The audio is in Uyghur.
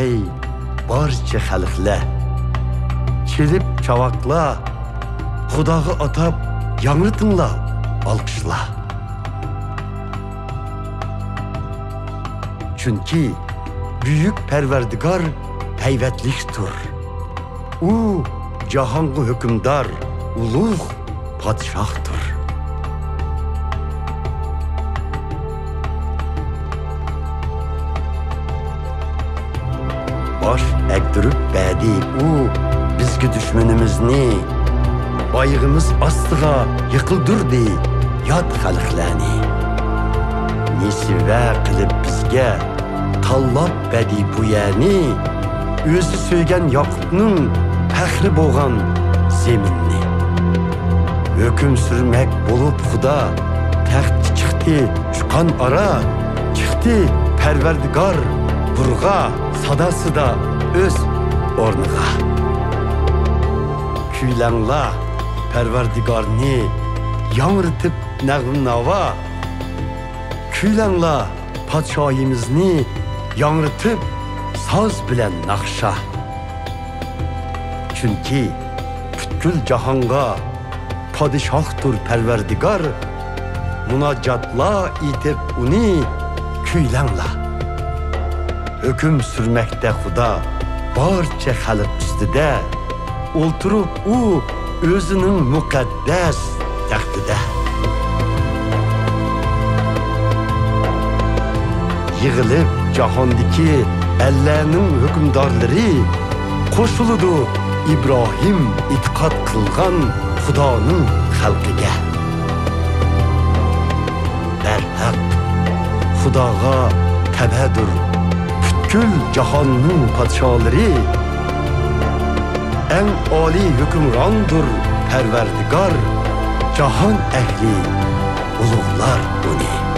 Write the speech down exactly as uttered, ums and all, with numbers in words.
ئەي بارچە خەلقلەر، چېلىپ چاۋاكلار، خۇداغا ئاتاپ ياڭرىتىڭلار ئالقىشلار. چۈنكى بۈيۈك پەرۋەردىگار ھەيۋەتلىكتۇر. ئۇ جاھانغا ھۆكۈمدار، ئۇلۇغ پادىشاھتۇر. باش ئەگدۈرۈپ بەردى ئۇ بىزگە دۈشمىنىمىزنى، ئايىغىمىز ئاستىغا يىقىلدۇردى يات خەلقلەرنى. نېسىۋە قىلىپ بىزگە تاللاپ بەردى بۇ يەرنى، ئۆزى سۆيگەن ياقۇپنىڭ پەخرى بولغان زېمىننى. ھۆكۈم سۈرمەك بولۇپ خۇدا، تەختكە چىقتى چۇقان ئارا، چىقتى پەرۋەردىگار بۇرغا ساداسىدا ئۆز ئورنىغا. كۈيلەڭلار پەرۋەردىگارنى ياڭرىتىپ نەغمە ناۋا، كۈيلەڭلار پادىشاھىمىزنى ياڭرىتىپ ساز بىلەن ناخشا. چۈنكى پۈتكۈل جاھانغا پادىشاھتۇر پەرۋەردىگار، مۇناجاتلار ئېيتىپ ئۇنى كۈيلەڭلار. ھۆكۈم سۈرمەكتە خۇدا بارچە خەلق ئۈستىدە، ئولتۇرۇپ ئۇ ئۆزىنىڭ مۇقەددەس تەختىدە. يىغىلىپ جاھاندىكى ئەللەرنىڭ ھۆكۈمدارلىرى، قوشۇلىدۇ ئىبراھىم ئېتىقاد قىلغان خۇدانىڭ خەلقىگە. دەرھەق، خۇداغا تەۋەدۇر پۈتكۈل جاھاننىڭ پادىشالىرى. ئەڭ ئالىي ھۆكۈمراندۇر پەرۋەردىگار، جاھان ئەھلى ئۇلۇغلار ئۇنى.